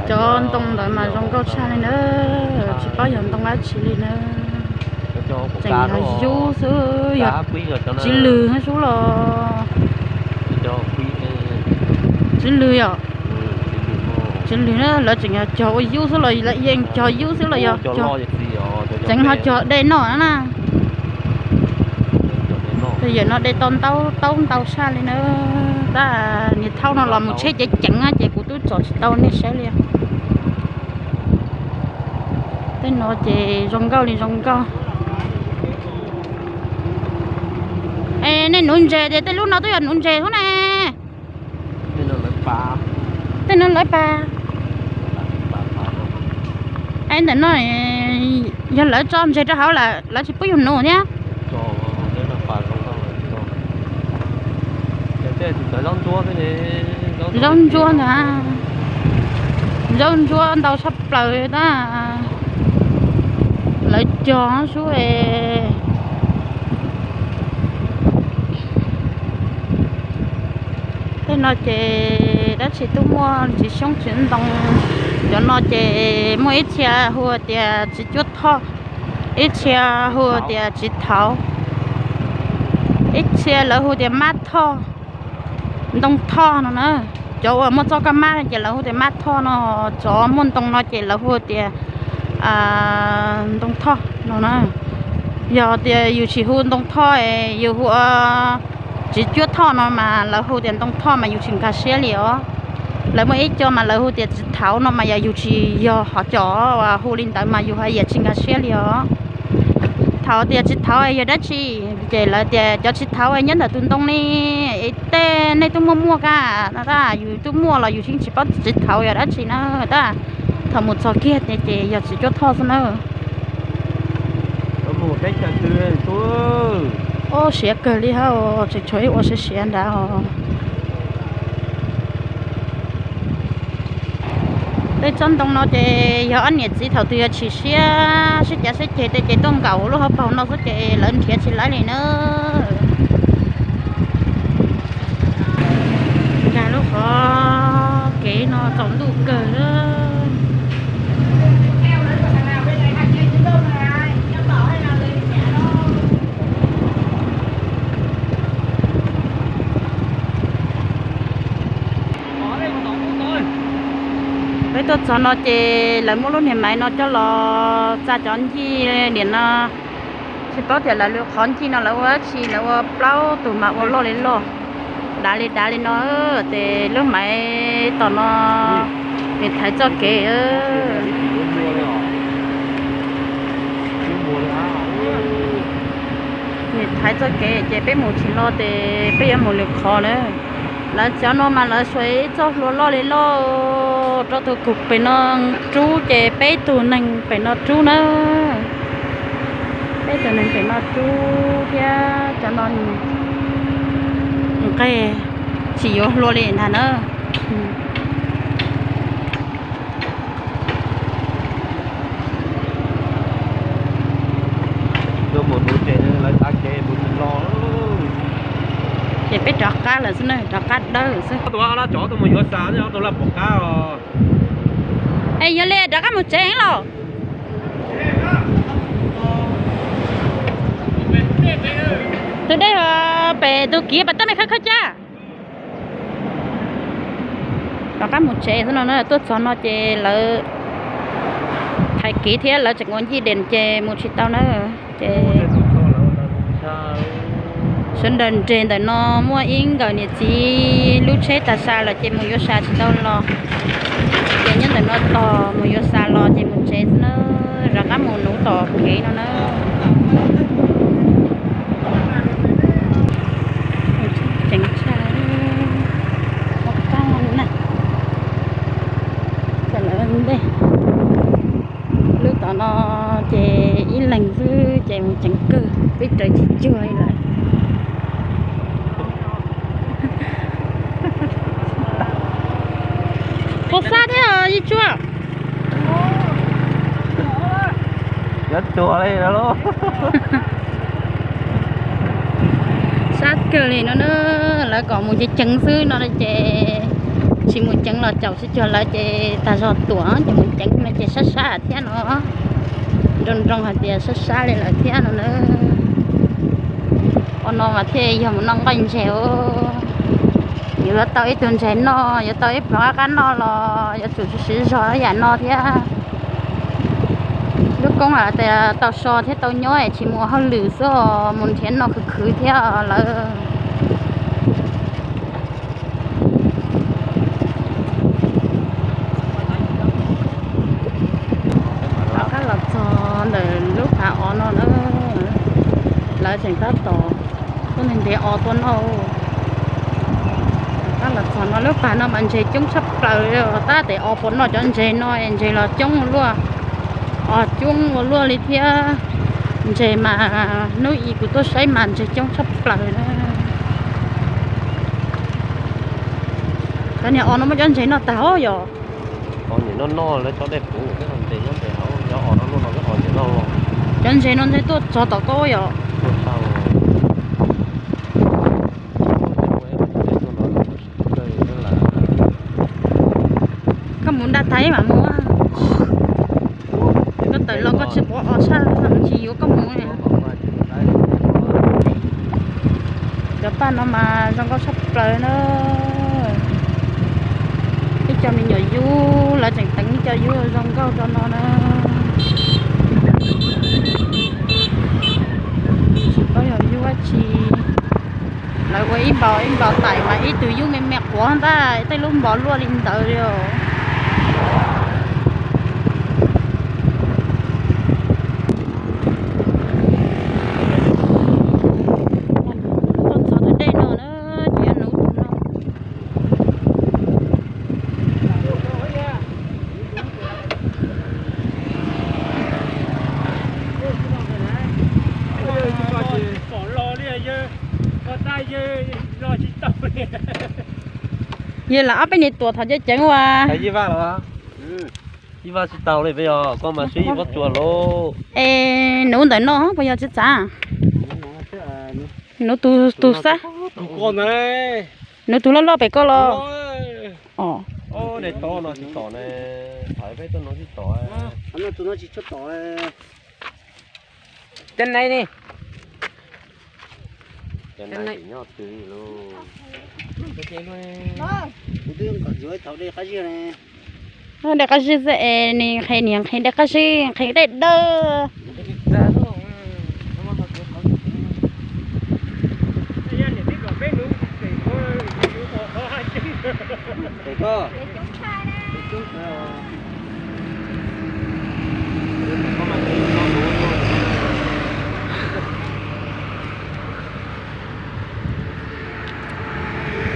Cov ntoo ntawd mas zoo nkauj tshaj li na, tsis paub yog ntoo dab tsi li na. Tseem yog yub xwb, yog txiv lwg xwb los. Txiv lwg yom. Txiv lwg na, lawv tseem yog cog ua yub xwb los lawv yeej cog yub xwb los yog cog, tseem ho cog de noj na. Yawm no de tau ntau, taub ntau tshaj li na. Tab niag thaub no los mus tsheb ceev ceev ces kuv twb tsom tsis tau nej saib li. Tej no ces zoo nkauj li zoo nkauj. Es nej nuv ntses tias tej lub no twb yog nuv ntses xwb ne. Tej no lawv pas. Es ntawm no yog lawv tso ntses rau hauv lawm, lawv tsis pub yus nuv thiab. Zaub ntsuab ntag, zaub ntsuab ntau tshaj plaws tab. Lawv cog sub es. Tej no ces dab tsi twb muaj txiv xyoob txiv ntoo. Cov no ces muaj ib txhia hu tias txiv cuab thoj, ib txhia hu tias txiv thauv, ib txhia lawv hu tias mab thoj, ntoo thoj no na. Cov uas muaj txoj kab mab ces lawv hu tias mab thoj no, cov muaj ntoo no ces lawv hu tias ntoo thoj no na. Yog tias yus tsis hu ntoo thoj, yus hu txiv cuab thoj no mas lawv hu tias ntoo thoj mas yus tsis nkag siab li os. Lawv muaj ib co mas lawv hu tias txiv thauv no mas yog yus tsis yog hov cov uas hu li ntawd mas yus haj yam tsis nkag siab li os. Thaum tias txiv thauv yog dab tsi? Ces lawv tias cov txiv thauv nyob ntawm tus ntoo li, tej nej twb muaj muaj kab no tab, yus twb muaj los yus yeej tsis paub txiv thauv yog dab tsi na tab. Thaum mus txog kiag ces yog txiv cuab thoj xwb na. Ub, siav kawg li hab, tseem tshuav ib ua siav siav nrad os. Tej tsob ntoo no ces yog ob niam txiv thaum twg yog chim siab sib cav sib ceg tej ces tuaj nkaum lub hauv paus no xwb ces lawv nrhiav tsis laib li na. Nkag lub qhov kev no tsaus ntuj kawg. Peb tuaj txog no ces lawv muab lub niag maiv no coj los tsa cov ncig nim no. Tsis paub tias lawv lub qhov ncig no lawv ua dab tsi, lawv ua plaub tug mas ua loj li loj, dav li dav li no. Ces lub maiv tom no nws thaiv txoj kev, nws thaiv txoj kev ces peb mus tsis los ces peb yuav mus lwm qhov na. Lawv cov no mas lawv xuas ib txoj hlua loj li loj rau tus kaum pem no rub ces peb tug neeg pem no rub na. Peb tug neeg pem no rub thiab cov no nqeg tsis yuav hlua li ntag na. Ces peb rov qab lawm xwb na, rov qab dawb xwb. Es yog li rov qab mus tsev los? Tus dej pem tus kiv pas tab me khawb khawb caj. Rov qab mus tsev xwb no na, tuaj txog no ces lawv thaiv kev thiab lawv tseem ua ncig dees ces mus tsis tau na. Ces sawv daws nres ntawm no muaj ib nkawm niam txiv lub tsheb tas sa lawm ces mus yuav sa tsis tau los. Ces nyob ntawm no tos mus yuav sa los ces mus tsev xwb na, rov qab mus nuv tom kev no na. Ceev tshaj, lub tom no ces ib leeg xwb ces mus ceev kawg, peb raws tsis cuag li lawm. Puas xab thiab Yis Tsua? Xab kawg li no na. Lawv kom mus ceev ceev xwb no ces tsis mus ceev los caum sib cuag lawv ces tag zog tuam ces mus ceev no ces sab sab thiab no. Nroo nroo hais tias sab sab li lawm thiab no na. Ua no mas thiaj yog mus noj nqaij ntses os. Yuav tau ib tug ntses noj, yuav tau ib pluag qab qab noj los yuav tsum siv zog yam no thiab. Lub koob hais tias tau so thiab tau nyob es tsis mus ua hauj lwm xwb os, mus nrhiav noj khwv khwv thiab lawm. Rov qab los txog ntawm lub pas os no na, lawv tseem tab tom tuaj nte nte os tuaj noj. Rov qab los txog no lub pas no mas ntses coob tshaj plaws, tab tes os puas noj cov ntses no es ntses los coob ua luaj, os coob ua luaj li thiab. Ntses mas hnub ib kuv tuaj saib mas ntses coob tshaj plaws na. Cov niag os no muaj cov ntses noj tag os yom. Os nim no noj lawv tso dej puv, ntses nyob ntawm hauv, cov os no luaj no, cov os ntses noj. Cov ntses no ntses tuaj txog tom koj yom. Koj mus nraj tag ib mam mus. Koj tawm los koj tsis pom os tshaj, tsis yuav koj mus. Cov paj no mas zoo nkauj tshaj plaws na. Ib co me nyuam yub, lawv tseem teev ib co yub zoo nkauj rau no na. Tsis paub yog yub dab tsi. Lawv ua ib npaus ib npaus taim mas ib tug yub me me quav ntag, tej lub npos luaj li ntawd li os. Tuaj txog tus dej no na, ces yuav nuv tus no. Yog lam ob peb niag tuam thaum cov ceev ua. Ib vaj tsis tau li, peb yog koj mas sib ib pob tsuas lauj. Es nuv ntawm no puas yog tsis txav? Nuv tus xab. Nuv tus loj loj pem koj los. Os, no tsis tom ne, peb tuaj no tsis tom. Cov nai ne? Cov nai nyob twg lauj? Dej qab zib xwb es nws nqhis, niam nqhis dej qab zib, nqhis dej dawb. Koj, coob kawg os.